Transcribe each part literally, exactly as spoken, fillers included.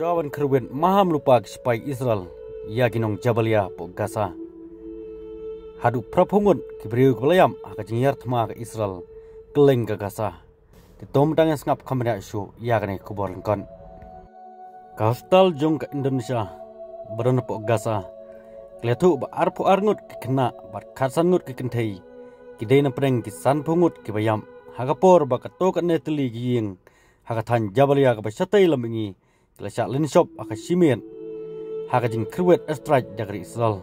Shuwa ban kyrwit maham lypa ki sipai Israel ïa ki nong Jabalia hapoh Gaza. Haduh phra phew ngut ki briew kiba la ïap ha ka jinghiar thma ka Israel kylleng ka Gaza. Te to mynta ngin sngap kham bniah shuh ïa kane ka khubor lyngkot. Ka hospital jong ka Indonesia ba don hapoh Gaza, ka la ïathuh ba arphew ar ngut ki khynnah bad khatsan ngut ki kynthei, ki dei na pdeng ki sanphew ngut kiba ïap, ha ka por ba katto katne tylli ki ïing ha ka thaiñ Jabalia kaba shatei lam mihngi ki la shah lynshop ha ka shimiet ha ka jingkyrwit airstrike da ka ri Israel.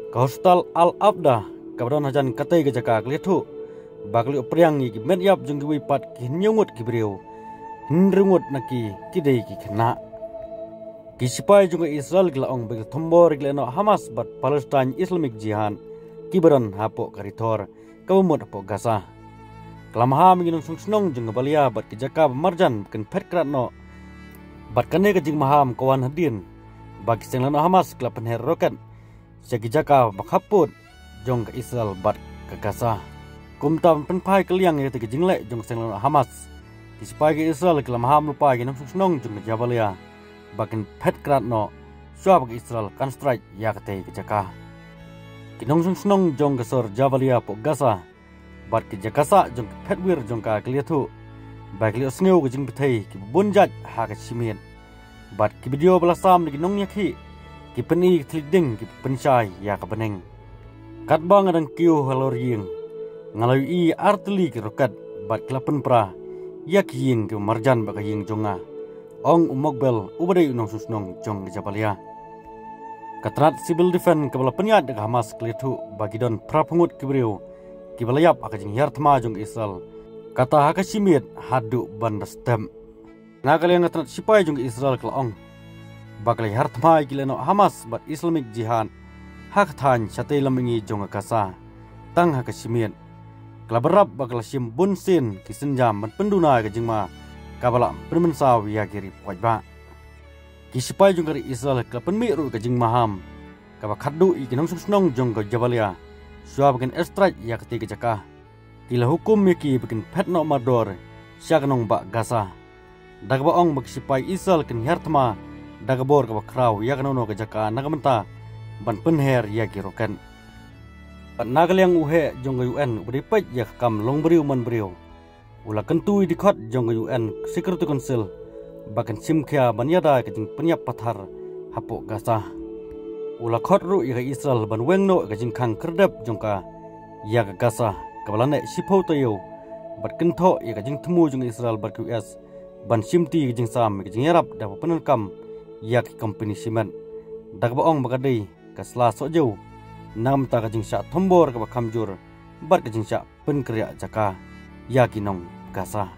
Ka hospital Al Afda kaba don hajan katei ka jaka ka la ïathuh ba ka la ïoh pdiang ïa ki met ïap jong kiwei pat ki hynñiew ngut ki briew, hynriew ngut na ki ki dei ki khynnah. Ki sipai jong ka Israel ki la ong ba ki la thombor ïa ki lehnoh Hamas bad Palestine Islamic Jihad kiba don hapoh ka ri Thor kaba mut hapoh Gaza. Ka la maham ïa ki nongshong shnong jong ka balia bad ki jaka ba marjan ba kin phet krad noh bad kane ka jingmaham ka wan hadien ba ki seng lehnoh Hamas ki la pynher roket sha ki jaka ba khappud jong ka Israel bad ka Gaza. Kumta ban pynphai kylliang ïa katei ka jingleh jong ka seng lehnoh Hamas, ki sipai ka Israel ki la maham lypa ïa ki nongshong shnong jong ka Jabalia ba kin phet krad noh shuwa ba ka Israel kan strike ïa katei ka jaka. Ki nongshong shnong jong ka sor Jabalia hapoh Gaza bad ki jaka sah jong ki phetwir jong ka ki la ïathuh ba ki la ïohsngew ka jingbthei kiba bun jait ha ka shimiet bad ki video ba la sam da ki nongïakhih ki pyni ki thylliej ding kiba pynshai ïa ka bneng. Katba nga dang kiew halor ïing, nga la ïohi ar tylli ki roket bad ki la pynpra ïa ki ïing kiba marjan bad ka ïing jong nga, ong u Mokbel uba dei u nongshong shnong jong ka Jabalia. Ka tnat Civil Defense kaba la pynïaid da ka Hamas ka la ïathuh ba ki don phra phew ngut ki briew kiba la ïap ha ka jinghiar thma jong ka Israel, kata ha ka shimiet haduh ban da step. Na ka liang ka tnat sipai jong ka Israel ka la ong ba ka la hiar thma ïa ki lehnoh Hamas bad Islamic Jihad ha ka thaiñ shatei lam mihngi jong ka Gaza tang ha ka shimiet. Ka la bynrap ba ka la shim bunsien ki sienjam ban pynduna ïa ka jingma kaba la pynmynsaw ïa ki ri paidbah. Ki sipai jong ka ri Israel ka la pynmih ruh ïa ka jingmaham kaba khatduh ïa ki nongshong shnong jong ka Jabalia shuwa ba kin airstrike ïa katei ka jaka. Ki la hukum ïa ki ba kin phet noh mardor sha ka nongbah Gaza, da kaba ong ba ki sipai Israel kin hiar thma da ka bor kaba khraw ïa kano kano ka jaka na ka bynta ban pynher ïa ki roket. Bad na ka liang u heh jong ka U N uba dei peit ïa ka kam long briew man briew, u la kyntu ïa ki dkhot jong ka U N Security Council ba kin shim khia ban ïada ïa ka jingpynïap pathar hapoh Gaza. U la khot ruh ïa ka Israel ban weng noh ïa ka jingkhang khyrdep jong ka ïa ka Gaza kaba la neh shiphew taïew, bad kynthoh ïa ka jingthmu jong ka Israel bad ka U S ban shimti ïa ka jingsam ïa ka jingïarap da kaba pyndonkam ïa ki kompani shimet, da kaba ong ba ka dei ka sla sohjew na ka bynta ka jingshah thombor kaba kham jur bad ka jingshah pynkriah jaka ïa ki nong Gaza.